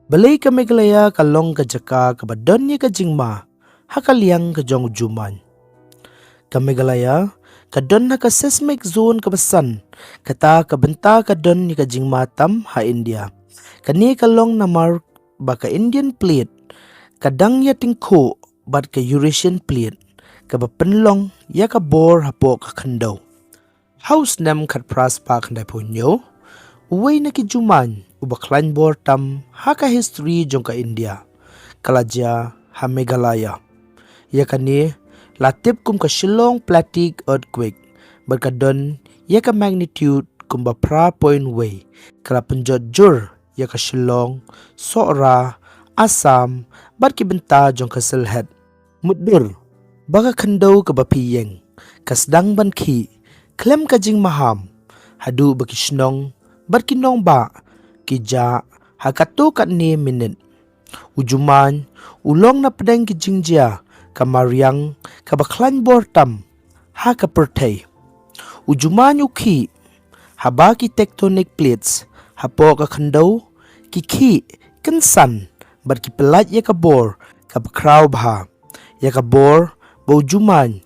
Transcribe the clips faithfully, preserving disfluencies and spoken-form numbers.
Balei ka Meghalaya ka long ka jaka kaba don ïa ka jingma ha ka liang ka jong u jumaiñ? Ka Meghalaya ka don ha ka seismic zone kaba san, kata ka bynta ka don ïa ka jingma tam ha India. Kane ka long namar ba ka Indian Plate ka dang ïa tyngkhuh bad ka Eurasian Plate kaba pynlong ïa ka bor hapoh ka khyndew. Ha u snem khatphra spah khyndaiphew hynñiew, uwei na ki jumaiñ uba khlaiñ bor tam ha ka history jong ka India ka la jia ha Meghalaya. Ïa kane la tip kum ka Shillong Plateau Earthquake bad ka don ïa ka magnitude kumba phra point wei, ka la pynjot jur ïa ka Shillong, Sohra, Assam bad ki bynta jong ka Sylhet. Mutdur ba ka khyndew kaba phi ïeng ka sdang ban khih khlem ka jingmaham, haduh ba ki shnong bad ki nongbah ki jah ha katto katne minit. U jumaiñ u long na pdeng ki jingjia ka mariang kaba khlaiñ bor tam ha ka pyrthei. U jumaiñ u khih haba ki tectonic plates hapoh ka khyndew ki khih kynsan bad ki pyllait ïa ka bor kaba khraw bha, ïa ka bor ba u jumaiñ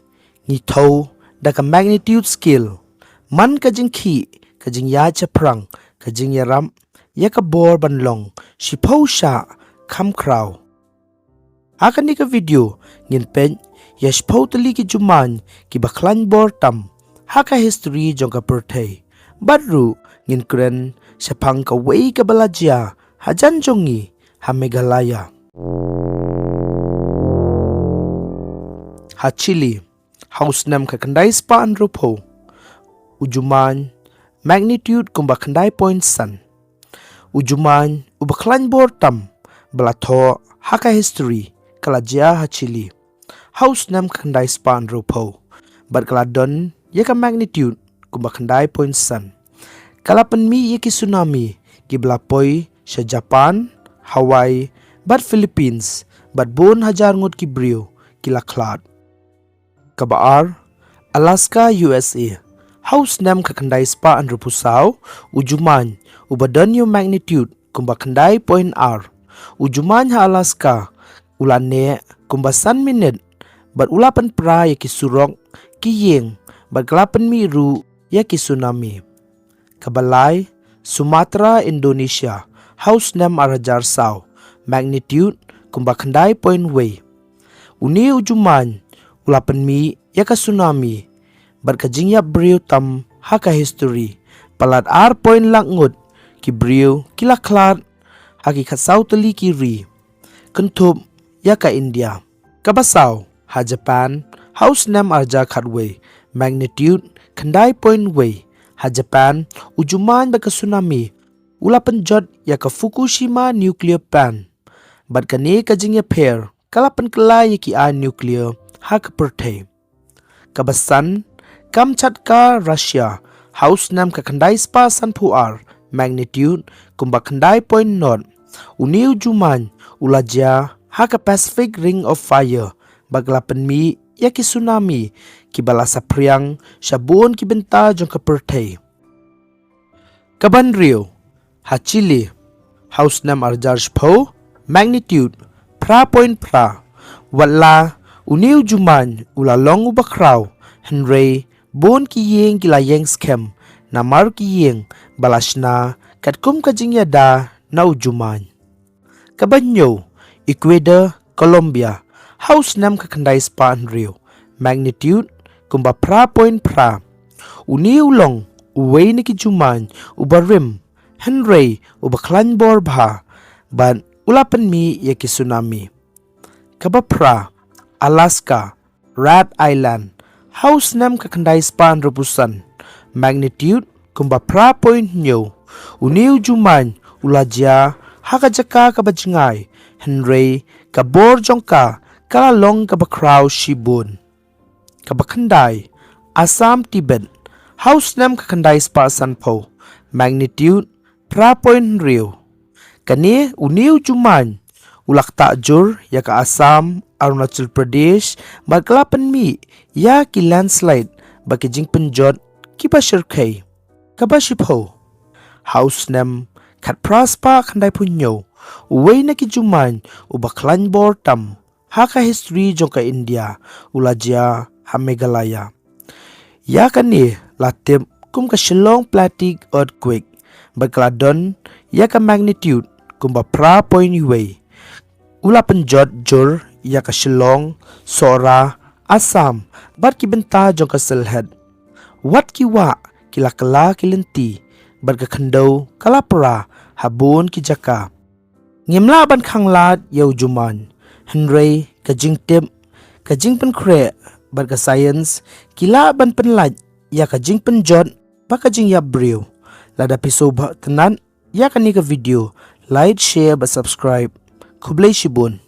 ngi thew da ka magnitude scale. Man ka jingkhih, ka jingïaid shaphrang, ka jingïarap ïa ka bor ban long shiphew shah kham khraw. Ha kane ka video ngin peit ïa shiphew tylli ki jumaiñ kiba khlaiñ bor tam ha ka history jong ka pyrthei. Bad ruh ngin kren shaphang kawei kaba la jia hajan jong ngi ha Meghalaya. Ha Chile, ha u snem khatkhyndai spah hynriewphew, u jumaiñ magnitude kumba khyndai point san, u jumaiñ uba khlaiñ bor tam ba la thoh ha ka history ka la jia ha Chile ha u snem khatkhyndai spah hynriewphew bad ka la don ïa ka magnitude kumba khyndai point san. Ka la pynmih ïa ki tsunami kiba la poi sha Japan, Hawaii bad Philippines bad bun hajar ngut ki briew ki la khlad. Kaba ar, Alaska, U S A. Ha u snem khatkhyndai spah hynriewphew saw, u jumaiñ uba don ïa u magnitude kumba khyndai point ar, u jumaiñ ha Alaska u la neh kumba san minit bad u la pynpra ïa ki surok, ki ïing bad ka la pynmih ruh ïa ki tsunami. Kaba lai, Sumatra, Indonesia, ha u snem ar hajar saw, magnitude kumba khyndai point wei. Une u jumaiñ u la pynmih ïa ka tsunami bad ka jingïap briew tam ha ka history. Palat ar point lak ngut ki briew ki la khlad ha ki khatsaw tylli ki ri, kynthup ïa ka India. Kaba saw, ha Japan, ha u snem ar hajar khatwei, magnitude khyndai point wei. Ha Japan, u jumaiñ bad ka tsunami u la pynjot ïa ka Fukushima nuclear plant bad kane ka jingïapher ka la pynkylla ïa ki aiñ nuclear ha ka pyrthei. Kaba san, Kamchatka, Russia, ha u snem khatkhyndai spah sanphew ar, magnitude kumba khyndai point not. Une u jumaiñ u la jia ha ka Pacific Ring of Fire bad ka la pynmih ïa ki tsunami kiba la saphriang sha bun ki bynta jong ka pyrthei. Kaba hynriew, ha Chile, ha u snem ar hajar shiphew, magnitude phra point phra. Watla une u jumaiñ u la long uba khraw, hynrei bun ki ïing ki la ïeng skhem namar ki ïing ba la shna katkum ka jingïada na u jumaiñ. Kaba hynñiew, Ecuador, Colombia, ha u snem khatkhyndai spah hynriew, magnitude kumba phra point phra. Une u long uwei na ki jumaiñ uba rim, hynrei uba khlaiñ bor bha bad u la pynmih ïa ki tsunami. Kaba phra, Alaska, Rat Island, ha u snem khatkhyndai spah hynriewphew san, magnitude kumba phra point hynñiew. Une u jumaiñ u la jia ha ka jaka kaba jngai, hynrei ka bor jong ka ka la long kaba khraw shibun. Kaba khyndai, Assam, Tibet, ha u snem khatkhyndai spah sanphew, magnitude phra point hynriew. Kane une u jumaiñ u la ktah jur ïa ka Assam, Arunachal Pradesh bad ka la pynmih ïa ki landslide bad ki jingpynjot kiba shyrkhei. Kaba shiphew, ha u snem khatphra spah khyndaiphew hynñiew, Uwei na ki jumai uba khlaiñ bor tam ha ka history jong ka India u la jia ha Meghalaya. Ïa kane la tip kum ka Shillong Plateau Earthquake bad ka la don ïa ka magnitude kumba phra point wei. U la pynjot jur ïa ka Shillong, Sohra, Assam bad ki bynta jong ka Sylhet. Wat ki wah ki la kylla ki lynti bad ka khyndew ka la pra ha bun ki jaka. Ngim lah ban khanglad ïa u jumai, hynrei ka jingtip, ka jingpynkhreh bad ka science ki lah ban pynlait ïa ka jingpynjot bad ka jingïap briew. Lada phi sngewbha tynnat ïa kane ka video, like, share bad subscribe. Khublei shibun.